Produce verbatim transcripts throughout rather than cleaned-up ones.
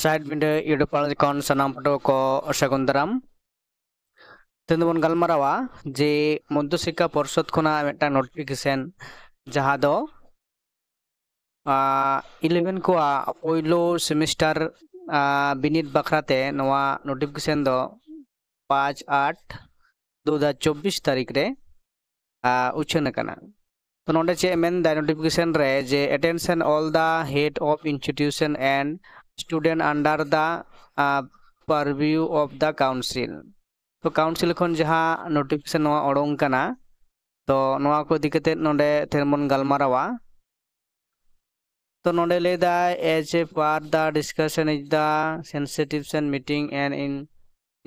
Side ᱵᱤᱸᱰᱟᱹ YouTube ᱯᱟᱲᱟ ᱠᱷᱚᱱ ᱥᱟᱱᱟᱢ ᱯᱟᱹᱴᱷᱩᱣᱟᱹ ᱠᱚ ᱥᱟᱹᱜᱩᱱ ᱫᱟᱨᱟᱢ᱾ ᱛᱮᱦᱮᱧ ᱫᱚᱵᱚᱱ ᱜᱟᱞᱢᱟᱨᱟᱣᱟ ᱡᱮ ᱢᱚᱫᱽᱫᱷᱚ ᱥᱤᱠᱠᱷᱟ ᱯᱚᱨᱥᱚᱫ ᱠᱷᱚᱱᱟᱜ ᱢᱤᱫᱴᱟᱝ ᱱᱳᱴᱤᱯᱷᱤᱠᱮᱥᱚᱱ, ᱡᱟᱦᱟᱸ ᱫᱚ ᱤᱞᱮᱵᱷᱮᱱ ᱠᱚᱣᱟᱜ ᱯᱳᱭᱞᱳ ᱥᱮᱢᱤᱥᱴᱟᱨ ᱵᱤᱱᱤᱰ ᱵᱟᱠᱷᱨᱟᱛᱮ ᱱᱚᱣᱟ ᱱᱳᱴᱤᱯᱷᱤᱠᱮᱥᱚᱱ ᱫᱚ ᱯᱟᱸᱪ ᱟᱴ ᱫᱩ ᱦᱟᱡᱟᱨ ᱪᱚᱵᱵᱤᱥ ᱛᱟᱹᱨᱤᱠᱷ ᱨᱮ ᱩᱪᱷᱟᱹᱱ ᱟᱠᱟᱱᱟ᱾ ᱛᱚ ᱱᱚᱰᱮ ᱪᱮᱫ ᱢᱮᱱᱫᱟᱭ ᱱᱳᱴᱤᱯᱷᱤᱠᱮᱥᱚᱱ ᱨᱮ ᱡᱮ attention all the head of institution and student under the purview of the council. ᱛᱚ ᱠᱟᱣᱩᱱᱥᱤᱞ ᱠᱷᱚᱱ ᱡᱟᱦᱟᱸ ᱱᱳᱴᱤᱯᱷᱤᱠᱮᱥᱚᱱ ᱱᱚᱣᱟ ᱚᱰᱚᱝ ᱠᱟᱱᱟ, ᱛᱚ ᱱᱚᱣᱟ ᱠᱚ ᱤᱫᱤ ᱠᱟᱛᱮ ᱱᱚᱰᱮ ᱛᱮᱦᱮᱧ ᱵᱚᱱ ᱜᱟᱞᱢᱟᱨᱟᱣᱟ᱾ ᱛᱚ ᱱᱚᱰᱮ ᱞᱟᱹᱭ ᱫᱟᱭ, as a per the discussion is the sensitive meeting and in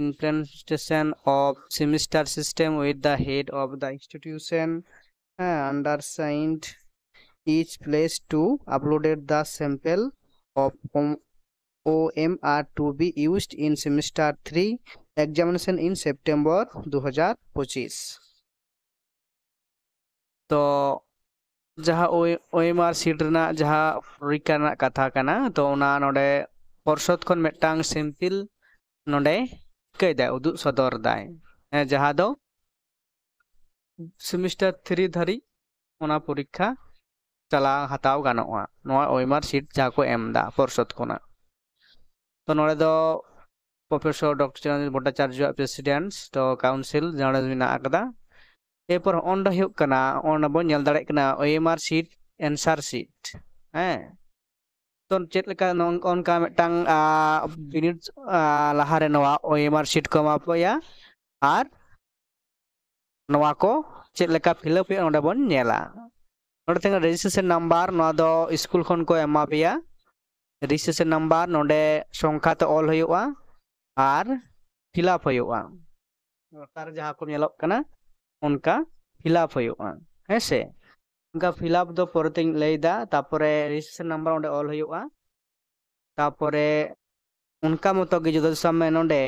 implementation of semester system with the head of the institution, uh, undersigned is pledged to uploaded the sample of om- O M R to be used in semester three examination in September ᱫᱩ ᱦᱟᱡᱟᱨ ᱯᱚᱸᱪᱤᱥ᱾ ᱛᱚ ᱡᱟᱦᱟᱸ OMR seat ᱨᱮᱱᱟᱜ ᱡᱟᱦᱟᱸ ᱯᱚᱨᱤᱠᱠᱷᱟ ᱨᱮᱱᱟᱜ ᱠᱟᱛᱷᱟ ᱠᱟᱱᱟ, ᱛᱚ ᱚᱱᱟ ᱱᱚᱰᱮ ᱯᱚᱨᱥᱚᱫ ᱠᱷᱚᱱ ᱢᱤᱫᱴᱟᱝ ᱥᱮᱢᱯᱤᱞ ᱱᱚᱰᱮ ᱪᱤᱠᱟᱹᱭ ᱫᱟᱭ, ᱩᱫᱩᱜ ᱥᱚᱫᱚᱨ ᱫᱟᱭ᱾ ᱦᱮᱸ, ᱡᱟᱦᱟᱸ ᱫᱚ ᱥᱮᱢᱤᱥᱴᱟᱨ ᱛᱷᱨᱤ ᱫᱷᱟᱹᱨᱤᱡ ᱚᱱᱟ ᱯᱚᱨᱤᱠᱠᱷᱟ ᱪᱟᱞᱟᱣ ᱦᱟᱛᱟᱣ ᱜᱟᱱᱚᱜᱼᱟ, ᱱᱚᱣᱟ ᱳᱭᱮᱢᱟᱨ ᱥᱤᱴ ᱡᱟᱦᱟᱸ ᱠᱚ ᱮᱢ ᱮᱫᱟ ᱯᱚᱨᱥᱚᱫ ᱠᱷᱚᱱᱟᱜ᱾ ᱛᱚ ᱱᱚᱰᱮ ᱫᱚ ᱯᱨᱚᱯᱷᱮᱥᱚᱨ ᱰᱚᱠᱴᱚᱨ ᱪᱤᱛᱨᱚᱧᱡᱚᱱ ᱵᱷᱚᱴᱴᱟᱪᱟᱨᱡᱚ ᱟᱜ ᱯᱨᱮᱥᱤᱰᱮᱱᱴ ᱛᱚ ᱠᱟᱣᱩᱱᱥᱤᱞ ᱱᱚᱰᱮ ᱢᱮᱱᱟᱜ ᱟᱠᱟᱫᱟ᱾ ᱮᱨᱯᱚᱨ ᱦᱚᱸᱜᱼᱚ ᱱᱚᱰᱮ ᱦᱩᱭᱩᱜ ᱠᱟᱱᱟ, ᱚᱸᱰᱮ ᱵᱚᱱ ᱧᱮᱞ ᱫᱟᱲᱮᱭᱟᱜ ᱠᱟᱱᱟ ᱳᱭᱮᱢᱟᱨ ᱥᱤᱴ, ᱮᱱᱥᱟᱨ ᱥᱤᱴ᱾ ᱦᱮᱸ, ᱛᱚ ᱪᱮᱫ ᱞᱮᱠᱟ ᱱᱚᱝ- ᱚᱱᱠᱟ ᱢᱤᱫᱴᱟᱝ ᱵᱤᱱᱤᱰ ᱞᱟᱦᱟᱨᱮ ᱱᱚᱣᱟ ᱳᱭᱮᱢᱟᱨ ᱥᱤᱴ ᱠᱚ ᱮᱢᱟ ᱯᱮᱭᱟ ᱟᱨ ᱱᱚᱣᱟ ᱠᱚ ᱪᱮᱫ ᱞᱮᱠᱟ ᱯᱷᱤᱞᱟᱯ ᱦᱩᱭᱩᱜᱼᱟ ᱱᱚᱰᱮ ᱵᱚᱱ ᱧᱮᱞᱟ᱾ ᱱᱚᱰᱮ ᱛᱟᱦᱮᱸ ᱠᱟᱱᱟ ᱨᱮᱡᱤᱥᱴᱨᱮᱥᱚᱱ ᱱᱟᱢᱵᱟᱨ, ᱱᱚᱣᱟ ᱫᱚ ᱥᱠᱩᱞ ᱠᱷᱚᱱ ᱠᱚ ᱮᱢᱟ ᱯᱮᱭᱟ᱾ ᱨᱮᱡᱤᱥᱴᱨᱮᱥᱚᱱ ᱱᱟᱢᱵᱟᱨ ᱱᱚᱰᱮ ᱥᱚᱝᱠᱷᱟ ᱛᱮ ᱚᱞ ᱦᱩᱭᱩᱜᱼᱟ ᱟᱨ ᱯᱷᱤᱞᱟᱯ ᱦᱩᱭᱩᱜᱼᱟ᱾ ᱞᱟᱛᱟᱨ ᱨᱮ ᱡᱟᱦᱟᱸ ᱠᱚ ᱧᱮᱞᱚᱜ ᱠᱟᱱᱟ ᱚᱱᱠᱟ ᱯᱷᱤᱞᱟᱯ ᱦᱩᱭᱩᱜᱼᱟ, ᱦᱮᱸ ᱥᱮ᱾ ᱚᱱᱠᱟ ᱯᱷᱤᱞᱟᱯ ᱫᱚ ᱯᱚᱨᱮᱛᱮᱧ ᱞᱟᱹᱭᱫᱟ᱾ ᱛᱟᱯᱚᱨᱮ ᱨᱮᱡᱤᱥᱴᱨᱮᱥᱚᱱ ᱱᱟᱢᱵᱟᱨ ᱚᱸᱰᱮ ᱚᱞ ᱦᱩᱭᱩᱜᱼᱟ᱾ ᱛᱟᱯᱚᱨᱮ ᱚᱱᱠᱟ ᱢᱚᱛᱚ ᱜᱮ ᱡᱩᱫᱟᱹ ᱥᱟᱵ ᱢᱮ ᱱᱚᱰᱮ,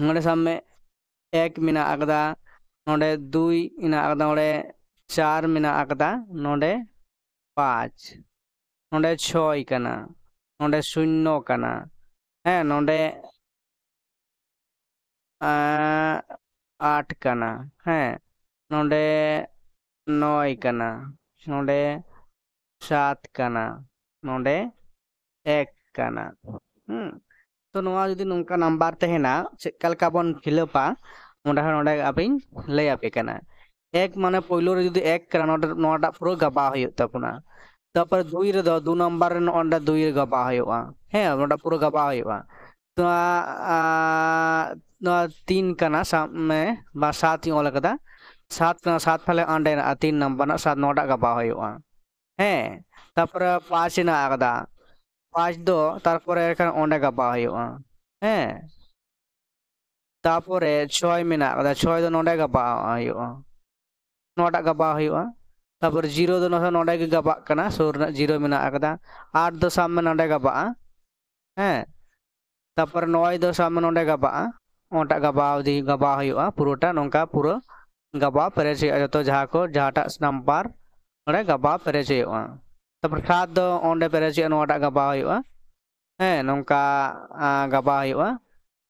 ᱱᱚᱰᱮ ᱥᱟᱵ ᱢᱮ ᱮᱠ ᱢᱮᱱᱟᱜ ᱟᱠᱟᱫᱟ, ᱱᱚᱰᱮ ᱫᱩᱭ ᱢᱮᱱᱟᱜ ᱟᱠᱟᱫᱟ, ᱱᱚᱰᱮ ᱪᱟᱨ ᱢᱮᱱᱟᱜ ᱟᱠᱟᱫᱟ, ᱱᱚᱰᱮ ᱯᱟᱸᱪ, ᱱᱚᱰᱮ ᱪᱷᱚᱭ ᱠᱟᱱᱟ᱾ ᱱᱚᱰᱮ ᱥᱩᱱᱱᱚ ᱠᱟᱱᱟ᱾ ᱦᱮᱸ, ᱱᱚᱰᱮ ᱟᱴ ᱠᱟᱱᱟ᱾ ᱦᱮᱸ, ᱱᱚᱰᱮ ᱱᱚᱭ ᱠᱟᱱᱟ, ᱱᱚᱰᱮ ᱥᱟᱛ ᱠᱟᱱᱟ, ᱱᱚᱰᱮ ᱮᱠ ᱠᱟᱱᱟ᱾ ᱦᱩᱸ᱾ ᱛᱚ ᱱᱚᱣᱟ ᱡᱩᱫᱤ ᱱᱚᱝᱠᱟ ᱱᱟᱢᱵᱟᱨ ᱛᱟᱦᱮᱱᱟ, ᱪᱮᱫ ᱞᱮᱠᱟ ᱵᱚᱱ ᱯᱷᱤᱞᱟᱯᱟ, ᱚᱸᱰᱮ ᱦᱚᱸ ᱱᱚᱰᱮ ᱟᱯᱮᱧ ᱞᱟᱹᱭ ᱟᱯᱮ ᱠᱟᱱᱟ᱾ ᱮᱠ ᱢᱟᱱᱮ ᱯᱳᱭᱞᱳ ᱨᱮ ᱡᱩᱫᱤ ᱮᱠ ᱠᱟᱱᱟ, ᱱᱚᱰᱮ ᱱᱚᱣᱟᱴᱟᱜ ᱯᱩᱨᱟᱹ ᱜᱟᱵᱟᱣ ᱦᱩᱭᱩᱜ ᱛᱟᱵᱚᱱᱟ᱾ ᱛᱟᱨᱯᱚᱨᱮ ᱫᱩᱭ ᱨᱮᱫᱚ ᱫᱩ ᱱᱟᱢᱵᱟᱨ ᱨᱮ ᱱᱚᱜᱼᱚ ᱱᱚᱰᱮ ᱫᱩᱭ ᱨᱮ ᱜᱟᱵᱟᱣ ᱦᱩᱭᱩᱜᱼᱟ᱾ ᱦᱮᱸ, ᱱᱚᱰᱮ ᱯᱩᱨᱟᱹ ᱜᱟᱵᱟᱣ ᱦᱩᱭᱩᱜᱼᱟ᱾ ᱱᱚᱣᱟ ᱟᱨ ᱱᱚᱣᱟ ᱛᱤᱱ ᱠᱟᱱᱟ, ᱥᱟᱵ ᱢᱮ, ᱵᱟ ᱥᱟᱛ ᱤᱧ ᱚᱞ ᱟᱠᱟᱫᱟ᱾ ᱥᱟᱛ ᱠᱟᱱᱟ, ᱥᱟᱛ ᱯᱷᱟᱞᱮ ᱚᱸᱰᱮ ᱢᱮᱱᱟᱜᱼᱟ, ᱛᱤᱱ ᱱᱟᱢᱵᱟᱨ ᱨᱮᱱᱟᱜ ᱥᱟᱛ, ᱱᱚᱣᱟᱴᱟᱜ ᱜᱟᱵᱟᱣ ᱦᱩᱭᱩᱜᱼᱟ᱾ ᱦᱮᱸ, ᱛᱟᱨᱯᱚᱨᱮ ᱯᱟᱸᱪ ᱦᱮᱱᱟᱜ ᱟᱠᱟᱫᱟ᱾ ᱯᱟᱸᱪ ᱫᱚ ᱛᱟᱨᱯᱚᱨᱮ ᱮᱱᱠᱷᱟᱱ ᱚᱸᱰᱮ ᱜᱟᱵᱟᱣ ᱦᱩᱭᱩᱜᱼᱟ᱾ ᱦᱮᱸ, ᱛᱟᱨᱯᱚᱨᱮ ᱪᱷᱚᱭ ᱢᱮᱱᱟᱜ ᱟᱠᱟᱫᱟ᱾ ᱪᱷᱚᱭ ᱫᱚ ᱱᱚᱸᱰᱮ ᱜᱟᱵᱟᱣ ᱦᱩᱭᱩᱜᱼᱟ, ᱱᱚᱣᱟᱴᱟᱜ ᱜᱟᱵᱟᱣ ᱦᱩᱭᱩᱜᱼᱟ᱾ ᱛᱟᱨᱯᱚᱨ ᱡᱤᱨᱳ ᱫᱚ ᱱᱚᱰᱮ, ᱱᱚᱰᱮ ᱜᱮ ᱜᱟᱵᱟᱜ ᱠᱟᱱᱟ, ᱥᱩᱨ ᱨᱮᱱᱟᱜ ᱡᱤᱨᱳ ᱢᱮᱱᱟᱜ ᱟᱠᱟᱫᱟ᱾ ᱟᱴ ᱫᱚ ᱥᱟᱵ ᱢᱮ ᱱᱚᱰᱮ ᱜᱟᱵᱟᱜᱼᱟ᱾ ᱦᱮᱸ, ᱛᱟᱨᱯᱚᱨ ᱱᱚᱭ ᱫᱚ ᱥᱟᱵ ᱢᱮ ᱱᱚᱰᱮ ᱜᱟᱵᱟᱜᱼᱟ, ᱚᱱᱟᱴᱟᱜ ᱜᱟᱵᱟᱣ ᱤᱫᱤ, ᱜᱟᱵᱟᱣ ᱦᱩᱭᱩᱜᱼᱟ ᱯᱩᱨᱟᱹᱴᱟ, ᱱᱚᱝᱠᱟ ᱯᱩᱨᱟᱹ ᱜᱟᱵᱟᱣ ᱯᱮᱨᱮᱡ ᱦᱩᱭᱩᱜᱼᱟ᱾ ᱡᱚᱛᱚ ᱡᱟᱦᱟᱸ ᱠᱚ, ᱡᱟᱦᱟᱸᱴᱟᱜ ᱱᱟᱢᱵᱟᱨ ᱱᱚᱰᱮ ᱜᱟᱵᱟᱣ ᱯᱮᱨᱮᱡ ᱦᱩᱭᱩᱜᱼᱟ᱾ ᱛᱟᱨᱯᱚᱨ ᱥᱟᱛ ᱫᱚ ᱚᱸᱰᱮ ᱯᱮᱨᱮᱡ ᱦᱩᱭᱩᱜᱼᱟ, ᱱᱚᱣᱟᱴᱟᱜ ᱜᱟᱵᱟᱣ ᱦᱩᱭᱩᱜᱼᱟ᱾ ᱦᱮᱸ, ᱱᱚᱝᱠᱟ ᱟᱸ, ᱜᱟᱵᱟᱣ ᱦᱩᱭᱩᱜᱼᱟ᱾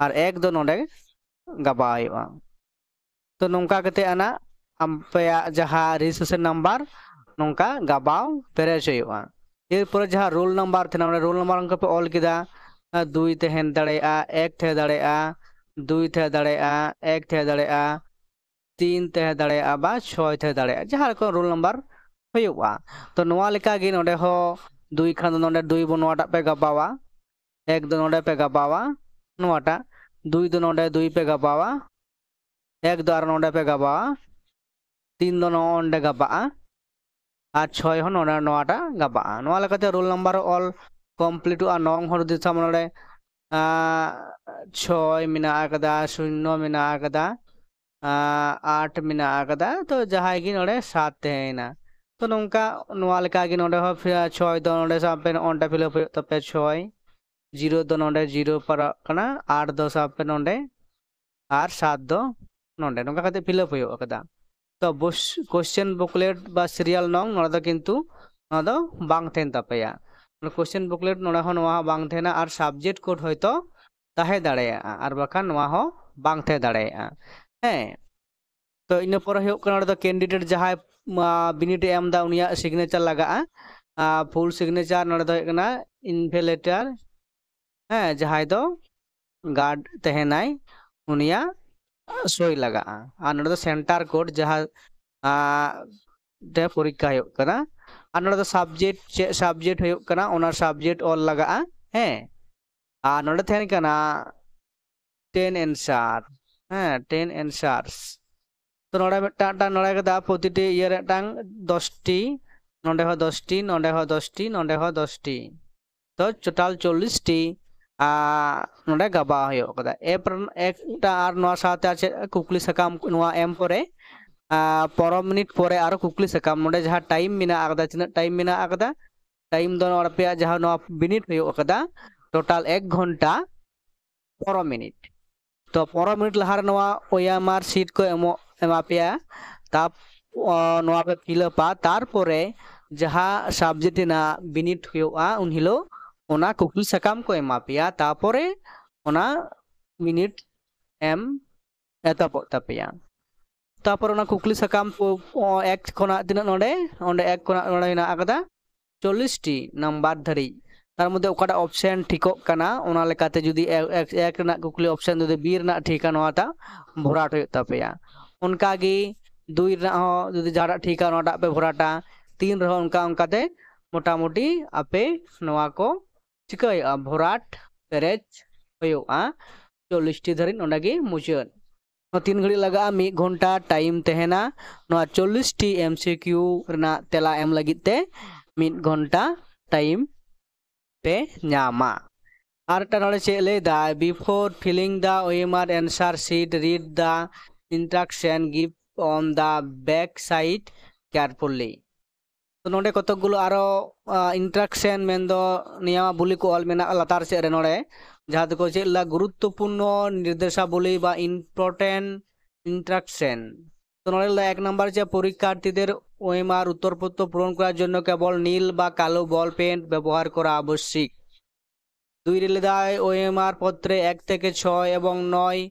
ᱟᱨ ᱮᱠ ᱫᱚ ᱱᱚᱰᱮ ᱜᱟᱵᱟᱣ ᱦᱩᱭᱩᱜᱼᱟ᱾ ᱛᱚ ᱱᱚᱝᱠᱟ ᱠᱟᱛᱮ ᱟᱱᱟᱜ ᱟᱯᱮᱭᱟᱜ ᱡᱟᱦᱟᱸ ᱨᱮᱡᱤᱥᱴᱨᱮᱥᱚᱱ ᱱᱟᱢᱵᱟᱨ ᱱᱚᱝᱠᱟ ᱜᱟᱵᱟᱣ ᱯᱮᱨᱮᱡ ᱦᱩᱭᱩᱜᱼᱟ᱾ ᱮᱨᱯᱚᱨᱮ ᱡᱟᱦᱟᱸ ᱨᱳᱞ ᱱᱟᱢᱵᱟᱨ ᱛᱟᱦᱮᱱᱟ, ᱚᱸᱰᱮ ᱨᱳᱞ ᱱᱟᱢᱵᱟᱨ ᱚᱱᱠᱟ ᱯᱮ ᱚᱞ ᱠᱮᱫᱟ, ᱫᱩᱭ ᱛᱟᱦᱮᱸ ᱫᱟᱲᱮᱭᱟᱜᱼᱟ, ᱮᱠ ᱛᱟᱦᱮᱸ ᱫᱟᱲᱮᱭᱟᱜᱼᱟ, ᱫᱩᱭ ᱛᱟᱦᱮᱸ ᱫᱟᱲᱮᱭᱟᱜᱼᱟ, ᱮᱠ ᱛᱟᱦᱮᱸ ᱫᱟᱲᱮᱭᱟᱜᱼᱟ, ᱛᱤᱱ ᱛᱟᱦᱮᱸ ᱫᱟᱲᱮᱭᱟᱜᱼᱟ ᱵᱟ ᱪᱷᱚᱭ ᱛᱟᱦᱮᱸ ᱫᱟᱲᱮᱭᱟᱜᱼᱟ, ᱡᱟᱦᱟᱸ ᱨᱚᱠᱚᱢ ᱨᱳᱞ ᱱᱟᱢᱵᱟᱨ ᱦᱩᱭᱩᱜᱼᱟ᱾ ᱛᱚ ᱱᱚᱣᱟ ᱞᱮᱠᱟᱜᱮ ᱱᱚᱰᱮ ᱦᱚᱸ ᱫᱩᱭ ᱠᱷᱟᱱ ᱫᱚ ᱱᱚᱰᱮ ᱫᱩᱭ ᱵᱚᱱ ᱱᱚᱣᱟᱴᱟᱜ ᱯᱮ ᱜᱟᱵᱟᱣᱟ, ᱮᱠ ᱫᱚ ᱱᱚᱰᱮ ᱯᱮ ᱜᱟᱵᱟᱣᱟ ᱱᱚᱣᱟᱴᱟᱜ, ᱫᱩᱭ ᱫᱚ ᱱᱚᱰᱮ ᱫᱩᱭ ᱯᱮ ᱜᱟᱵᱟᱣᱟ, ᱮᱠ ᱫᱚ ᱟᱨ ᱱᱚᱰᱮ ᱯᱮ ᱜᱟᱵᱟᱣᱟ, ᱛᱤᱱ ᱫᱚ ᱱᱚᱜᱼᱚ ᱱᱚᱰᱮ ᱜᱟᱵᱟᱜᱼᱟ, ᱟᱨ ᱪᱷᱚᱭ ᱦᱚᱸ ᱱᱚᱰᱮ ᱱᱚᱣᱟᱴᱟᱜ ᱜᱟᱵᱟᱜᱼᱟ᱾ ᱱᱚᱣᱟ ᱞᱮᱠᱟᱛᱮ ᱨᱳᱞ ᱱᱟᱢᱵᱟᱨ ᱚᱞ ᱠᱚᱢᱯᱞᱤᱴᱚᱜᱼᱟ᱾ ᱱᱚᱝ ᱦᱚᱸ ᱡᱩᱫᱤ ᱥᱟᱵ ᱱᱚᱰᱮ ᱟᱸ, ᱪᱷᱚᱭ ᱢᱮᱱᱟᱜ ᱟᱠᱟᱫᱟ, ᱥᱩᱱᱱᱚ ᱢᱮᱱᱟᱜ ᱟᱠᱟᱫᱟ, ᱟᱸ, ᱟᱴ ᱢᱮᱱᱟᱜ ᱟᱠᱟᱫᱟ, ᱛᱚ ᱡᱟᱦᱟᱸᱭ ᱜᱮ ᱱᱚᱰᱮ ᱥᱟᱛ ᱛᱟᱦᱮᱸᱭᱮᱱᱟ᱾ ᱛᱚ ᱱᱚᱝᱠᱟ ᱱᱚᱣᱟ ᱞᱮᱠᱟᱜᱮ ᱱᱚᱰᱮ ᱦᱚᱸ ᱯᱷᱤ-, ᱪᱷᱚᱭ ᱫᱚ ᱱᱚᱰᱮ ᱥᱟᱵ ᱯᱮ ᱱᱚᱜᱼᱚ ᱱᱚᱰᱮ ᱯᱷᱤᱞᱟᱯ ᱦᱩᱭᱩᱜ ᱛᱟᱯᱮᱭᱟ, ᱪᱷᱚᱭ, ᱡᱤᱨᱳ ᱫᱚ ᱱᱚᱰᱮ ᱡᱤᱨᱳ ᱯᱟᱲᱟᱜ ᱠᱟᱱᱟ, ᱟᱴ ᱫᱚ ᱥᱟᱵ ᱯᱮ ᱱᱚᱰᱮ, ᱟᱨ ᱥᱟᱛ ᱫᱚ ᱱᱚᱰᱮ, ᱱᱚᱝᱠᱟ ᱠᱟᱛᱮ ᱯᱷᱤᱞᱟᱯ ᱦᱩᱭᱩᱜ ᱟᱠᱟᱫᱟ᱾ ᱛᱚ ᱵᱚᱥ-, ᱠᱚᱥᱪᱮᱱ ᱵᱩᱠᱞᱮᱴ ᱵᱟ ᱥᱤᱨᱤᱭᱟᱞ ᱱᱚᱝ ᱱᱚᱰᱮ ᱫᱚ ᱠᱤᱱᱛᱩ ᱱᱚᱣᱟ ᱫᱚ ᱵᱟᱝ ᱛᱟᱦᱮᱱ ᱛᱟᱯᱮᱭᱟ᱾ ᱠᱚᱥᱪᱮᱱ ᱵᱩᱠᱞᱮᱴ ᱱᱚᱰᱮ ᱦᱚᱸ ᱱᱚᱣᱟ ᱦᱚᱸ ᱵᱟᱝ ᱛᱟᱦᱮᱱᱟ, ᱟᱨ ᱥᱟᱵᱡᱮᱠᱴ ᱠᱳᱰ ᱦᱚᱭᱛᱳ ᱛᱟᱦᱮᱸ ᱫᱟᱲᱮᱭᱟᱜᱼᱟ, ᱟᱨ ᱵᱟᱠᱷᱟᱱ ᱱᱚᱣᱟ ᱦᱚᱸ ᱵᱟᱝ ᱛᱟᱦᱮᱸ ᱫᱟᱲᱮᱭᱟᱜᱼᱟ᱾ ᱦᱮᱸ, ᱛᱚ ᱤᱱᱟᱹ ᱯᱚᱨᱮ ᱦᱩᱭᱩᱜ ᱠᱟᱱᱟ ᱱᱚᱰᱮ ᱫᱚ ᱠᱮᱱᱰᱤᱰᱮᱴ ᱡᱟᱦᱟᱸᱭ ᱵᱤᱱᱤᱰ ᱮ ᱮᱢ ᱮᱫᱟ ᱩᱱᱤᱭᱟᱜ ᱥᱤᱜᱽᱱᱮᱪᱟᱨ ᱞᱟᱜᱟᱜᱼᱟ᱾ ᱯᱷᱩᱞ ᱥᱤᱜᱽᱱᱮᱪᱟᱨ ᱱᱚᱰᱮ ᱫᱚ ᱦᱩᱭᱩᱜ ᱠᱟᱱᱟ ᱤᱱᱵᱷᱮᱞᱮᱴᱟᱨ, ᱦᱮᱸ, ᱡᱟᱦᱟᱸᱭ ᱫᱚ ᱜᱟᱨᱰ ᱛᱟᱦᱮᱱᱟᱭ, ᱩᱱᱤᱭᱟᱜ ᱥᱳᱭ ᱞᱟᱜᱟᱜᱼᱟ᱾ ᱟᱨ ᱱᱚᱰᱮ ᱫᱚ ᱥᱮᱱᱴᱟᱨ ᱠᱳᱰ ᱡᱟᱦᱟᱸ ᱟᱸ, ᱨᱮ ᱯᱚᱨᱤᱠᱠᱷᱟ ᱦᱩᱭᱩᱜ ᱠᱟᱱᱟ, ᱟᱨ ᱱᱚᱰᱮ ᱫᱚ ᱥᱟᱵᱡᱮᱠᱴ, ᱪᱮᱫ ᱥᱟᱵᱡᱮᱠᱴ ᱦᱩᱭᱩᱜ ᱠᱟᱱᱟ ᱚᱱᱟ ᱥᱟᱵᱡᱮᱠᱴ ᱚᱞ ᱞᱟᱜᱟᱜᱼᱟ᱾ ᱦᱮᱸ, ᱟᱨ ᱱᱚᱰᱮ ᱛᱟᱦᱮᱱ ᱠᱟᱱᱟ ᱴᱮᱱ ᱮᱱᱥᱟᱨ, ᱦᱮᱸ, ᱴᱮᱱ ᱮᱱᱥᱟᱨᱥ᱾ ᱛᱚ ᱱᱚᱰᱮ ᱢᱤᱫᱴᱟᱝ ᱢᱤᱫᱴᱟᱝ ᱱᱚᱰᱮ ᱠᱟᱫᱟ ᱯᱨᱚᱛᱤᱴᱤ ᱤᱭᱟᱹ ᱨᱮ ᱢᱤᱫᱴᱟᱝ ᱫᱚᱥᱴᱤ, ᱱᱚᱰᱮ ᱦᱚᱸ ᱫᱚᱥᱴᱤ, ᱱᱚᱰᱮ ᱦᱚᱸ ᱫᱚᱥᱴᱤ, ᱱᱚᱰᱮ ᱦᱚᱸ ᱫᱚᱥᱴᱤ᱾ ᱛᱚ ᱴᱳᱴᱟᱞ ᱪᱚᱞᱞᱤᱥ ᱴᱤ ᱟᱨ ᱱᱚᱰᱮ ᱜᱟᱵᱟ ᱦᱩᱭᱩᱜ ᱠᱟᱫᱟ᱾ ᱮᱯ ᱨᱮᱱ-, ᱮᱠᱴᱟ ᱟᱨ ᱱᱚᱣᱟ ᱥᱟᱶᱛᱮ ᱟᱨ ᱪᱮᱫ ᱠᱩᱠᱞᱤ ᱥᱟᱠᱟᱢ ᱱᱚᱣᱟ ᱮᱢ ᱯᱚᱨᱮ ᱟᱨ ᱯᱚᱱᱨᱚ ᱢᱤᱱᱤᱴ ᱯᱚᱨᱮ ᱟᱨᱚ ᱠᱩᱠᱞᱤ ᱥᱟᱠᱟᱢ ᱱᱚᱰᱮ ᱡᱟᱦᱟᱸ ᱴᱟᱭᱤᱢ ᱢᱮᱱᱟᱜ ᱟᱠᱟᱫᱟ, ᱛᱤᱱᱟᱹᱜ ᱴᱟᱭᱤᱢ ᱢᱮᱱᱟᱜ ᱟᱠᱟᱫᱟ, ᱴᱟᱭᱤᱢ ᱫᱚ ᱱᱚᱣᱟ ᱟᱯᱮᱭᱟᱜ ᱡᱟᱦᱟᱸ ᱱᱚᱣᱟ ᱵᱤᱱᱤᱰ ᱦᱩᱭᱩᱜ ᱠᱟᱫᱟ ᱴᱳᱴᱟᱞ ᱮᱠ ᱜᱷᱚᱱᱴᱟ ᱯᱚᱱᱨᱚ ᱢᱤᱱᱤᱴ᱾ ᱛᱚ ᱯᱚᱱᱨᱚ ᱢᱤᱱᱤᱴ ᱞᱟᱦᱟ ᱨᱮ ᱱᱚᱣᱟ ᱳᱭᱮᱢᱟᱨ ᱥᱤᱴ ᱠᱚ ᱮᱢᱚᱜ, ᱮᱢᱟ ᱯᱮᱭᱟ᱾ ᱛᱟ ᱚ, ᱱᱚᱣᱟ ᱯᱮ ᱯᱷᱤᱞᱟᱯᱟ, ᱛᱟᱨᱯᱚᱨᱮ ᱡᱟᱦᱟᱸ ᱥᱟᱵᱡᱮᱠᱴ ᱨᱮᱱᱟᱜ ᱵᱤᱱᱤᱰ ᱦᱩᱭᱩᱜᱼᱟ ᱩᱱ ᱦᱤᱞᱳᱜ ᱚᱱᱟ ᱠᱩᱠᱞᱤ ᱥᱟᱠᱟᱢ ᱠᱚ ᱮᱢᱟ ᱯᱮᱭᱟ, ᱛᱟᱨᱯᱚᱨᱮ ᱚᱱᱟ ᱵᱤᱱᱤᱰ ᱮᱢ ᱮᱛᱚᱦᱚᱵᱚᱜ ᱛᱟᱯᱮᱭᱟ᱾ ᱛᱟᱨᱯᱚᱨ ᱚᱱᱟ ᱠᱩᱠᱞᱤ ᱥᱟᱠᱟᱢ ᱯᱚ-, ᱚ, ᱮᱠ ᱠᱷᱚᱱᱟᱜ ᱛᱤᱱᱟᱹᱜ ᱱᱚᱰᱮ, ᱚᱸᱰᱮ ᱮᱠ ᱠᱷᱚᱱᱟᱜ ᱱᱚᱰᱮ ᱦᱮᱱᱟᱜ ᱟᱠᱟᱫᱟ ᱪᱚᱞᱞᱤᱥ ᱴᱤ ᱱᱟᱢᱵᱟᱨ ᱫᱷᱟᱹᱨᱤᱡ᱾ ᱛᱟᱨ ᱢᱚᱫᱽᱫᱷᱮ ᱚᱠᱟᱴᱟᱜ ᱚᱯᱥᱮᱱ ᱴᱷᱤᱠᱚᱜ ᱠᱟᱱᱟ, ᱚᱱᱟ ᱞᱮᱠᱟᱛᱮ ᱡᱩᱫᱤ ᱮ-, ᱮᱠ, ᱮᱠ ᱨᱮᱱᱟᱜ ᱠᱩᱠᱞᱤ ᱚᱯᱥᱮᱱ ᱡᱩᱫᱤ ᱵᱤ ᱨᱮᱱᱟᱜ ᱴᱷᱤᱠᱟ, ᱱᱚᱣᱟᱴᱟᱜ ᱵᱷᱚᱨᱟᱴ ᱦᱩᱭᱩᱜ ᱛᱟᱯᱮᱭᱟ᱾ ᱚᱱᱠᱟᱜᱮ ᱫᱩᱭ ᱨᱮᱱᱟᱜ ᱦᱚᱸ ᱡᱩᱫᱤ ᱡᱟᱦᱟᱸᱴᱟᱜ ᱴᱷᱤᱠᱟ, ᱱᱚᱣᱟᱴᱟᱜ ᱯᱮ ᱵᱷᱚᱨᱟᱴᱟ᱾ ᱛᱤᱱ ᱨᱮᱦᱚᱸ ᱚᱱᱠᱟ ᱚᱱᱠᱟᱛᱮ ᱢᱚᱴᱟᱢᱩᱴᱤ ᱟᱯᱮ ᱱᱚᱣᱟ ᱠᱚ ᱪᱤᱠᱟᱹ ᱦᱩᱭᱩᱜᱼᱟ, ᱵᱷᱚᱨᱟᱴ ᱯᱮᱨᱮᱡ ᱦᱩᱭᱩᱜᱼᱟ ᱪᱚᱞᱞᱤᱥ ᱴᱤ ᱫᱷᱟᱹᱨᱤᱡ᱾ ᱱᱚᱰᱮ ᱜᱮ ᱢᱩᱪᱟᱹᱫ᱾ ᱱᱚᱣᱟ ᱛᱤᱱ ᱜᱷᱟᱹᱲᱤᱡ ᱞᱟᱜᱟᱜᱼᱟ? ᱢᱤᱫ ᱜᱷᱚᱱᱴᱟ ᱴᱟᱭᱤᱢ ᱛᱟᱦᱮᱱᱟ᱾ ᱱᱚᱣᱟ ᱪᱚᱞᱞᱤᱥ ᱴᱤ ᱮᱢ ᱥᱤ ᱠᱤᱭᱩ ᱨᱮᱱᱟᱜ ᱛᱮᱞᱟ ᱮᱢ ᱞᱟᱹᱜᱤᱫ ᱛᱮ ᱢᱤᱫ ᱜᱷᱚᱱᱴᱟ ᱴᱟᱭᱤᱢ ᱯᱮ ᱧᱟᱢᱟ᱾ ᱟᱨ ᱢᱤᱫᱴᱟᱝ ᱱᱚᱰᱮ ᱪᱮᱫ ᱞᱟᱹᱭ ᱫᱟᱭ, before filling the O M R answer sheet, read the instruction given on the back side carefully. ᱛᱚ ᱱᱚᱰᱮ ᱠᱚᱛᱚᱠ ᱜᱩᱞᱳ ᱟᱨᱚ ᱤᱱᱴᱨᱟᱠᱥᱮᱱ ᱢᱮᱱᱫᱚ ᱱᱤᱭᱟᱢᱟᱵᱚᱞᱤ ᱠᱚ ᱚᱞ ᱢᱮᱱᱟᱜᱼᱟ ᱞᱟᱛᱟᱨ ᱥᱮᱫ ᱨᱮ᱾ ᱱᱚᱰᱮ ᱡᱟᱦᱟᱸ ᱫᱚᱠᱚ ᱪᱮᱫ ᱞᱮᱫᱟ, ᱜᱩᱨᱩᱛᱛᱚᱯᱩᱨᱱᱚ ᱱᱤᱨᱫᱮᱥᱟᱵᱚᱞᱤ ᱵᱟ important instruction. ᱛᱚ ᱱᱚᱰᱮ ᱞᱮᱫᱟ ᱮᱠ ᱱᱟᱢᱵᱟᱨ ᱪᱮ ᱯᱚᱨᱤᱠᱠᱷᱟᱨᱛᱷᱤᱫᱮᱨ ওএমআর উত্তরপত্র পূরণ করার জন্য কেবল নীল বা কালো বল পেন ব্যবহার করা আবশ্যিক। দুই রে লেদায় ওএমআর পত্রে এক থেকে ছয় এবং নয়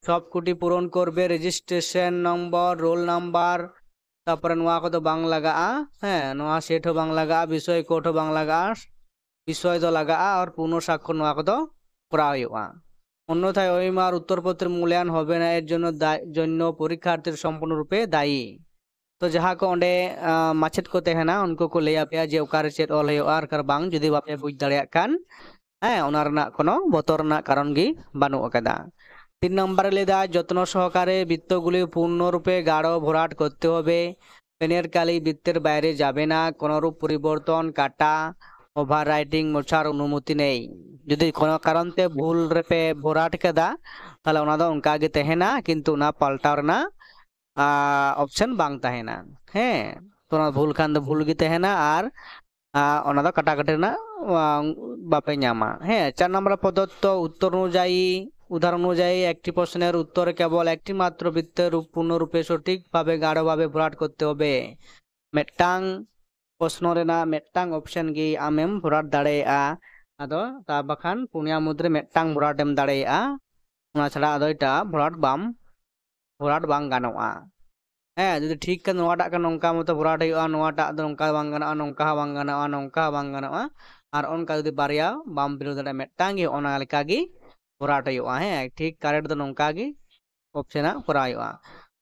সব কটি পূরণ করবে। রেজিস্ট্রেশন নম্বর, রোল নাম্বার, ᱛᱟᱯᱚᱨᱮ ᱱᱚᱣᱟ ᱠᱚᱫᱚ ᱵᱟᱝ ᱞᱟᱜᱟᱜᱼᱟ᱾ ᱦᱮᱸ, ᱱᱚᱣᱟ ᱥᱮᱴ ᱦᱚᱸ ᱵᱟᱝ ᱞᱟᱜᱟᱜᱼᱟ, ᱵᱤᱥᱚᱭ ᱠᱳᱰ ᱦᱚᱸ ᱵᱟᱝ ᱞᱟᱜᱟᱜᱼᱟ᱾ ᱵᱤᱥᱚᱭ ᱫᱚ ᱞᱟᱜᱟᱜᱼᱟ ᱟᱨ ᱯᱩᱱᱚ ᱥᱟᱠᱠᱷᱚ ᱱᱚᱣᱟ ᱠᱚᱫᱚ ᱠᱚᱨᱟᱣ ᱦᱩᱭᱩᱜᱼᱟ᱾ ᱚᱱᱱᱚᱛᱷᱟᱭ ᱳᱭᱮᱢᱟᱨ ᱩᱛᱛᱚᱨ ᱯᱚᱛᱨᱚ ᱢᱩᱞᱭᱟᱱ হবে না এর জন্য দায়, জন্য পরীক্ষার্থীর সম্পূর্ণরূপে দায়ী। তো ᱡᱟᱦᱟᱸ ᱠᱚ ᱚᱸᱰᱮ ᱟᱸ, ᱢᱟᱪᱮᱫ ᱠᱚ ᱛᱟᱦᱮᱱᱟ, ᱩᱱᱠᱩ ᱠᱚ ᱞᱟᱹᱭ ᱟᱯᱮᱭᱟ ᱡᱮ ᱚᱠᱟᱨᱮ ᱪᱮᱫ ᱚᱞ ᱦᱩᱭᱩᱜᱼᱟ ᱟᱨ ᱵᱟᱝ, ᱡᱩᱫᱤ ᱵᱟᱯᱮ ᱵᱩᱡᱽ ᱫᱟᱲᱮᱭᱟᱜ ᱠᱷᱟᱱ, ᱦᱮᱸ, ᱚᱱᱟ ᱨᱮᱱᱟᱜ ᱠᱳᱱᱳ ᱵᱚᱛᱚᱨ ᱨᱮᱱᱟᱜ ᱠᱟᱨᱚᱱ ᱜᱮ ᱵᱟᱹᱱᱩᱜ ᱟᱠᱟᱫᱟ᱾ ᱛᱤᱱ নম্বরে ᱞᱟᱹᱭᱫᱟ, যত্ন সহকারে বৃত্তগুলি পূর্ণরূপে গাঢ় ভরাট করতে হবে। পেনের কালি বৃত্তের বাইরে যাবে না, কোনো রূপ পরিবর্তন, কাটা, ওভাররাইটিং মোছার অনুমতি নেই। ᱡᱩᱫᱤ ᱠᱳᱱᱳ ᱠᱟᱨᱚᱱ ᱛᱮ ᱵᱷᱩᱞ ᱨᱮᱯᱮ ᱵᱷᱚᱨᱟᱴ ᱠᱮᱫᱟ, ᱛᱟᱦᱞᱮ ᱚᱱᱟ ᱫᱚ ᱚᱱᱠᱟ ᱜᱮ ᱛᱟᱦᱮᱱᱟ, ᱠᱤᱱᱛᱩ ᱚᱱᱟ ᱯᱟᱞᱴᱟᱣ ᱨᱮᱱᱟᱜ ᱚᱯᱥᱮᱱ ᱵᱟᱝ ᱛᱟᱦᱮᱱᱟ᱾ ᱦᱮᱸ, ᱛᱚ ᱚᱱᱟ ᱵᱷᱩᱞ ᱠᱷᱟᱱ ᱫᱚ ᱵᱷᱩᱞ ᱜᱮ ᱛᱟᱦᱮᱱᱟ, ᱟᱨ ᱟᱨ ᱚᱱᱟ ᱫᱚ ᱠᱟᱴᱟᱠᱟᱴᱤ ᱨᱮᱱᱟᱜ ᱟᱸ, ᱵᱟᱯᱮ ᱧᱟᱢᱟ᱾ ᱦᱮᱸ, ᱪᱟᱨ নম্বর প্রদত্ত উত্তর অনুযায়ী, উদাহরণ অনুযায়ী একটি প্রশ্নের উত্তরে কেবল একটি মাত্র বৃত্তের রূপ পূর্ণরূপে সঠিকভাবে গাঢ়ভাবে ভরাট করতে হবে। ᱢᱤᱫᱴᱟᱝ ᱯᱨᱚᱥᱱᱚ ᱨᱮᱱᱟᱜ ᱢᱤᱫᱴᱟᱝ ᱚᱯᱥᱮᱱ ᱜᱮ ᱟᱢᱮᱢ ᱵᱷᱚᱨᱟᱴ ᱫᱟᱲᱮᱭᱟᱜᱼᱟ᱾ ᱟᱫᱚ ᱛᱟ ᱵᱟᱠᱷᱟᱱ ᱯᱩᱱᱭᱟ ᱢᱩᱫᱽᱨᱮ ᱢᱤᱫᱴᱟᱝ ᱵᱷᱚᱨᱟᱴ ᱮᱢ ᱫᱟᱲᱮᱭᱟᱜᱼᱟ, ᱚᱱᱟ ᱪᱷᱟᱲᱟ ᱟᱫᱚ ᱮᱴᱟᱜ ᱵᱷᱚᱨᱟᱴ ᱵᱟᱢ ᱵᱷᱚᱨᱟᱴ ᱵᱟᱝ ᱜᱟᱱᱚᱜᱼᱟ᱾ ᱦᱮᱸ, ᱡᱩᱫᱤ ᱴᱷᱤᱠ ᱠᱷᱟᱱ ᱱᱚᱣᱟᱴᱟᱜ ᱠᱷᱟᱱ ᱱᱚᱝᱠᱟ ᱢᱚᱛᱚ ᱵᱷᱚᱨᱟᱴ ᱦᱩᱭᱩᱜᱼᱟ, ᱱᱚᱣᱟᱴᱟᱜ ᱫᱚ ᱱᱚᱝᱠᱟ ᱵᱟᱝ ᱜᱟᱱᱚᱜᱼᱟ, ᱱᱚᱝᱠᱟ ᱦᱚᱸ ᱵᱟᱝ ᱜᱟᱱᱚᱜᱼᱟ, ᱱᱚᱝᱠᱟ ᱦᱚᱸ ᱵᱟᱝ ᱜᱟᱱᱚᱜᱼᱟ᱾ ᱟᱨ ᱚᱱᱠᱟ ᱡᱩᱫᱤ ᱵᱟᱨᱭᱟ ᱵᱟᱢ ᱵᱤᱞᱟᱹᱣ ᱫᱟᱲᱮᱭᱟᱜᱼᱟ, ᱢᱤᱫᱴᱟᱝ ᱜᱮ ᱚᱱᱟ ᱞᱮᱠᱟ ᱜᱮ ᱵᱷᱚᱨᱟᱴ ᱦᱩᱭᱩᱜᱼᱟ᱾ ᱦᱮᱸ, ᱴᱷᱤᱠ ᱠᱟᱨᱮᱠᱴ ᱫᱚ ᱱᱚᱝᱠᱟ ᱜᱮ ᱚᱯᱥᱮᱱᱟᱜ ᱠᱚᱨᱟᱣ ᱦᱩᱭᱩᱜᱼᱟ᱾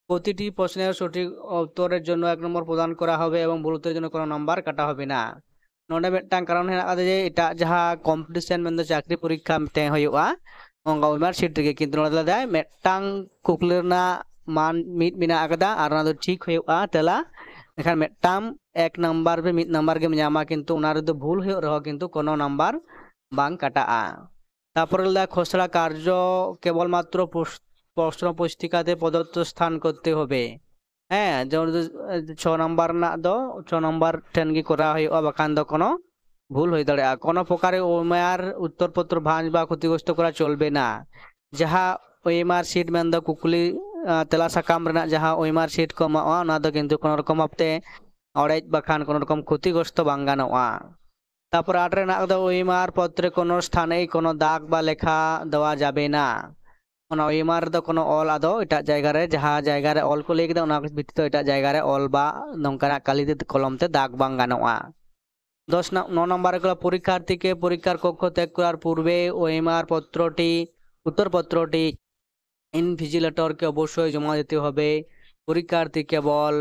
প্রতিটি প্রশ্নের সঠিক উত্তরের জন্য এক নম্বর প্রদান করা হবে এবং ভুল উত্তরের জন্য কোনো নাম্বার কাটা হবে না। ᱱᱚᱰᱮ ᱢᱤᱫᱴᱟᱝ ᱠᱟᱨᱚᱱ ᱦᱮᱱᱟᱜ ᱟᱠᱟᱫᱟ ᱡᱮ ᱮᱴᱟᱜ ᱡᱟᱦᱟᱸ ᱠᱚᱢᱯᱤᱴᱤᱥᱮᱱ ᱢᱮᱱᱫᱚ ᱪᱟᱹᱠᱨᱤ ᱯᱚᱨᱤᱠᱠᱷᱟ ᱢᱤᱫᱴᱮᱱ ᱦᱩᱭᱩᱜᱼᱟ, ᱚᱱᱠᱟ ᱳᱭᱮᱢᱟᱨ ᱥᱤᱴ ᱨᱮᱜᱮ, ᱠᱤᱱᱛᱩ ᱱᱚᱰᱮ ᱞᱟᱹᱭᱫᱟᱭ ᱢᱤᱫᱴᱟᱝ ᱠᱩᱠᱞᱤ ᱨᱮᱱᱟᱜ ᱢᱟᱱ ᱢᱤᱫ ᱢᱮᱱᱟᱜ ᱟᱠᱟᱫᱟ ᱟᱨ ᱚᱱᱟ ᱫᱚ ᱴᱷᱤᱠ ᱦᱩᱭᱩᱜᱼᱟ ᱛᱮᱞᱟ, ᱮᱱᱠᱷᱟᱱ ᱢᱤᱫᱴᱟᱝ ᱮᱠ ᱱᱟᱢᱵᱟᱨ ᱨᱮ ᱢᱤᱫ ᱱᱟᱢᱵᱟᱨ ᱜᱮᱢ ᱧᱟᱢᱟ, ᱠᱤᱱᱛᱩ ᱚᱱᱟ ᱨᱮᱫᱚ ᱵᱷᱩᱞ ᱦᱩᱭᱩᱜ ᱨᱮᱦᱚᱸ ᱠᱤᱱᱛᱩ ᱠᱳᱱᱳ ᱱᱟᱢᱵᱟᱨ ᱵᱟᱝ ᱠᱟᱴᱟᱜᱼᱟ᱾ ᱛᱟᱨᱯᱚᱨᱮ ᱞᱟᱹᱭᱫᱟ ᱠᱷᱚᱥᱲᱟ ᱠᱟᱨᱡᱚ ᱠᱮᱵᱚᱞ ᱢᱟᱛᱨᱚ ᱯᱨᱚᱥ- ᱯᱨᱚᱥᱱᱚ ᱯᱩᱥᱛᱤᱠᱟᱛᱮ ᱯᱨᱚᱫᱚᱛᱛᱚ ᱥᱛᱷᱟᱱ ᱠᱚᱨᱛᱮ ᱦᱚᱵᱮ᱾ ᱦᱮᱸ, ᱡᱮᱢᱚᱱ ᱪᱷᱚ ᱱᱟᱢᱵᱟᱨ ᱨᱮᱱᱟᱜ ᱫᱚ ᱪᱷᱚ ᱱᱟᱢᱵᱟᱨ ᱴᱷᱮᱱ ᱜᱮ ᱠᱚᱨᱟᱣ ᱦᱩᱭᱩᱜᱼᱟ, ᱵᱟᱠᱷᱟᱱ ᱫᱚ ᱠᱳᱱᱳ ᱵᱷᱩᱞ ᱦᱩᱭ ᱫᱟᱲᱮᱭᱟᱜᱼᱟ᱾ ᱠᱳᱱᱳ ᱯᱨᱚᱠᱟᱨᱮ ᱳᱭᱮᱢᱟᱨ ᱩᱛᱛᱚᱨ ᱯᱚᱛᱨᱚ ᱵᱷᱟᱸᱡᱽ ᱵᱟ ᱠᱷᱚᱛᱤᱜᱨᱚᱥᱛᱚ ᱠᱚᱨᱟ ᱪᱚᱞᱵᱮ ᱱᱟ᱾ ᱡᱟᱦᱟᱸ ᱳᱭᱮᱢᱟᱨ ᱥᱤᱴ ᱢᱮᱱᱫᱚ ᱠᱩᱠᱞᱤ ᱟᱸ, ᱛᱮᱞᱟ ᱥᱟᱠᱟᱢ ᱨᱮᱱᱟᱜ ᱡᱟᱦᱟᱸ ᱳᱭᱮᱢᱟᱨ ᱥᱤᱴ ᱠᱚ ᱮᱢᱚᱜᱼᱟ, ᱚᱱᱟ ᱫᱚ ᱠᱤᱱᱛᱩ ᱠᱳᱱᱳ ᱨᱚᱠᱚᱢ ᱵᱷᱟᱵᱛᱮ ᱚᱲᱮᱡ ᱵᱟᱠᱷᱟᱱ ᱠᱳᱱᱳ ᱨᱚᱠᱚᱢ ᱠᱷᱚᱛᱤᱜᱨᱚᱥᱛᱚ ᱵᱟᱝ ᱜᱟᱱᱚᱜᱼᱟ᱾ ᱛᱟᱯᱚᱨ ᱟᱴ ᱨᱮ ᱢᱮᱱᱟᱜ ᱟᱠᱟᱫᱟ, ᱳᱭᱮᱢᱟᱨ ᱯᱚᱛᱨᱮ ᱠᱳᱱᱳ ᱥᱛᱷᱟᱱᱮ ᱠᱳᱱᱳ ᱫᱟᱜᱽ ᱵᱟ ᱞᱮᱠᱷᱟ ᱫᱮᱣᱟ ᱡᱟᱵᱮ ᱱᱟ᱾ ᱚᱱᱟ ᱳᱭᱮᱢᱟᱨ ᱨᱮᱫᱚ ᱠᱳᱱᱳ ᱚᱞ ᱟᱫᱚ ᱮᱴᱟᱜ ᱡᱟᱭᱜᱟ ᱨᱮ, ᱡᱟᱦᱟᱸ ᱡᱟᱭᱜᱟ ᱨᱮ ᱚᱞ ᱠᱚ ᱞᱟᱹᱭ ᱠᱮᱫᱟ, ᱚᱱᱟ ᱵᱷᱤᱛᱤᱨ ᱫᱚ ᱮᱴᱟᱜ ᱡᱟᱭᱜᱟ ᱨᱮ ᱚᱞ ᱵᱟ ᱱᱚᱝᱠᱟᱱᱟᱜ ᱠᱟᱞᱤ ᱛᱮ, ᱠᱚᱞᱚᱢ ᱛᱮ ᱫᱟᱜᱽ ᱵᱟᱝ ᱜᱟᱱᱚᱜᱼᱟ᱾ ᱫᱚᱥ ᱱᱟ-, ᱱᱚ ᱱᱟᱢᱵᱟᱨ ᱨᱮ ᱦᱩᱭᱩᱜ ᱠᱟᱱᱟ, ᱯᱚᱨᱤᱠᱠᱷᱟᱨᱛᱷᱤ ᱠᱮ ᱯᱚᱨᱤᱠᱠᱷᱟᱨ ᱠᱚᱠᱠᱷᱚ ᱛᱮᱜ ᱠᱚᱨᱟᱨ ᱯᱩᱨᱵᱮ ᱳᱭᱮᱢᱟর পত্রটি, উত্তরপত্রটি ইনভিজিলেটরকে অবশ্যই জমা দিতে হবে। পরীক্ষার্থী কেবল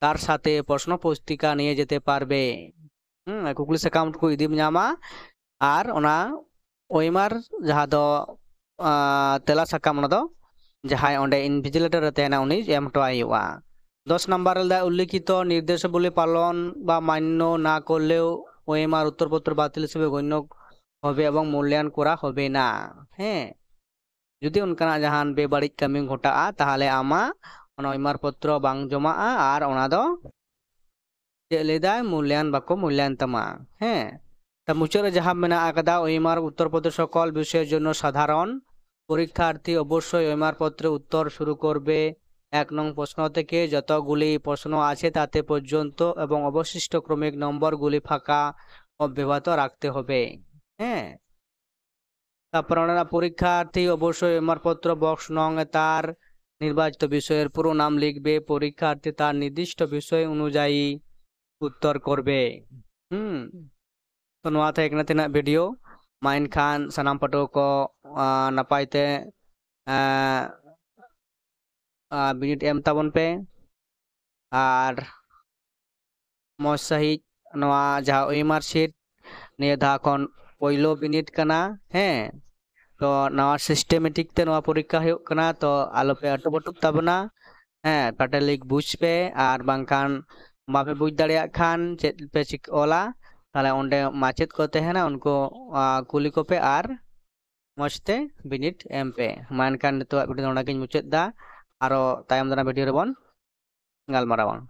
তার সাথে প্রশ্ন পুস্তিকা নিয়ে যেতে পারবে। ᱦᱩᱸ, ᱠᱩᱠᱞᱤ ᱥᱟᱠᱟᱢ ᱠᱚ ᱤᱫᱤᱢ ᱧᱟᱢᱟ ᱟᱨ ᱚᱱᱟ ᱳᱭᱮᱢᱟᱨ ᱡᱟᱦᱟᱸ ᱫᱚ, ᱟᱸ, ᱛᱮᱞᱟ ᱥᱟᱠᱟᱢ, ᱚᱱᱟ ᱫᱚ ᱡᱟᱦᱟᱸᱭ ᱚᱸᱰᱮ ᱤᱱᱵᱷᱤᱡᱤᱞᱮᱴᱚᱨ ᱨᱮ ᱛᱟᱦᱮᱱᱟ, ᱩᱱᱤ ᱮᱢ ᱦᱚᱴᱚ ᱟᱭ ᱦᱩᱭᱩᱜᱼᱟ᱾ ᱫᱚᱥ ᱱᱟᱢᱵᱟᱨ ᱨᱮ ᱞᱟᱹᱭᱫᱟ, উল্লিখিত নির্দেশাবলী পালন বা মান্য না করলেও ওএমআর উত্তরপত্র বাতিল হিসেবে গণ্য হবে এবং মূল্যায়ন করা হবে না। ᱦᱮᱸ, ᱡᱩᱫᱤ ᱚᱱᱠᱟᱱᱟᱜ ᱡᱟᱦᱟᱱ ᱵᱮᱵᱟᱹᱲᱤᱡ ᱠᱟᱹᱢᱤ ᱜᱷᱚᱴᱟᱜᱼᱟ, ᱛᱟᱦᱚᱞᱮ ᱟᱢᱟᱜ ᱚᱱᱟ ᱳᱭᱮᱢᱟᱨ ᱯᱚᱛᱨᱚ ᱵᱟᱝ ᱡᱚᱢᱟᱜᱼᱟ ᱟᱨ ᱚᱱᱟ ᱫᱚ ᱪᱮᱫ ᱞᱟᱹᱭᱫᱟᱭ, ᱢᱩᱞᱞᱟᱭᱚᱱ ᱵᱟᱠᱚ ᱢᱩᱞᱞᱟᱭᱚᱱ ᱛᱟᱢᱟ᱾ ᱦᱮᱸ, ᱛᱟ ᱢᱩᱪᱟᱹᱫ ᱨᱮ ᱡᱟᱦᱟᱸ ᱢᱮᱱᱟᱜ ᱟᱠᱟᱫᱟ, ᱳᱭᱮᱢᱟᱨ উত্তরপত্র সকল বিষয়ের জন্য সাধারণ, পরীক্ষার্থী অবশ্যই ওএমআর পত্রে উত্তর শুরু করবে এক নং প্রশ্ন থেকে। যতগুলি প্রশ্ন আছে তাতে পর্যন্ত এবং অবশিষ্ট ক্রমিক নম্বরগুলি ফাঁকা অব্যাহত রাখতে হবে। হ্যাঁ, তারপর ওনারা পরীক্ষার্থী অবশ্যই ওএমআর পত্র বক্স নং এ তার নির্বাচিত বিষয়ের পুরো নাম লিখবে। পরীক্ষার্থী তার নির্দিষ্ট বিষয় অনুযায়ী উত্তর করবে। ᱦᱩᱸ, ᱛᱚ ᱱᱚᱣᱟ ᱛᱟᱦᱮᱸ ᱠᱟᱱᱟ ᱛᱮᱦᱮᱧᱟᱜ ᱵᱷᱤᱰᱤᱭᱳ᱾ ᱢᱟ ᱮᱱᱠᱷᱟᱱ ᱥᱟᱱᱟᱢ ᱯᱟᱹᱴᱷᱩᱣᱟᱹ ᱠᱚ, ᱟᱸ, ᱱᱟᱯᱟᱭ ᱛᱮ, ᱟᱸ, ᱟᱸ, ᱵᱤᱱᱤᱰ ᱮᱢ ᱛᱟᱵᱚᱱ ᱯᱮ᱾ ᱟᱨ ᱢᱚᱡᱽ ᱥᱟᱺᱦᱤᱡ ᱱᱚᱣᱟ ᱡᱟᱦᱟᱸ ᱳᱭᱮᱢᱟᱨ ᱥᱤᱴ, ᱱᱤᱭᱟᱹ ᱫᱷᱟᱣ ᱠᱷᱚᱱ ᱯᱳᱭᱞᱳ ᱵᱤᱱᱤᱰ ᱠᱟᱱᱟ᱾ ᱦᱮᱸ, ᱛᱚ ᱱᱟᱣᱟ ᱥᱤᱥᱴᱮᱢᱮᱴᱤᱠ ᱛᱮ ᱱᱚᱣᱟ ᱯᱚᱨᱤᱠᱠᱷᱟ ᱦᱩᱭᱩᱜ ᱠᱟᱱᱟ, ᱛᱚ ᱟᱞᱚᱯᱮ ᱟᱴᱩᱯᱟᱹᱴᱩᱜ ᱛᱟᱵᱚᱱᱟ᱾ ᱦᱮᱸ, ᱴᱟᱴᱟᱞᱤᱠ ᱵᱩᱡᱽ ᱯᱮ, ᱟᱨ ᱵᱟᱝᱠᱷᱟᱱ ᱵᱟᱯᱮ ᱵᱩᱡᱽ ᱫᱟᱲᱮᱭᱟᱜ ᱠᱷᱟᱱ ᱪᱮᱫ ᱯᱮ ᱪᱤᱠ-, ᱚᱞᱟ, ᱛᱟᱦᱞᱮ ᱚᱸᱰᱮ ᱢᱟᱪᱮᱫ ᱠᱚ ᱛᱟᱦᱮᱱᱟ, ᱩᱱᱠᱩ, ᱟ, ᱠᱩᱞᱤ ᱠᱚᱯᱮ ᱟᱨ ᱢᱚᱡᱽ ᱛᱮ ᱵᱤᱱᱤᱰ ᱮᱢ ᱯᱮ᱾ ᱢᱟ ᱮᱱᱠᱷᱟᱱ ᱱᱤᱛᱚᱜᱟᱜ ᱵᱷᱤᱰᱤᱭᱳ ᱫᱚ ᱱᱚᱰᱮ ᱜᱤᱧ ᱢᱩᱪᱟᱹᱫ ᱮᱫᱟ᱾ ᱟᱨᱚ ᱛᱟᱭᱚᱢ ᱫᱟᱨᱟᱢ ᱵᱷᱤᱰᱤᱭᱳ ᱨᱮᱵᱚᱱ ᱜᱟᱞᱢᱟᱨᱟᱣᱟ᱾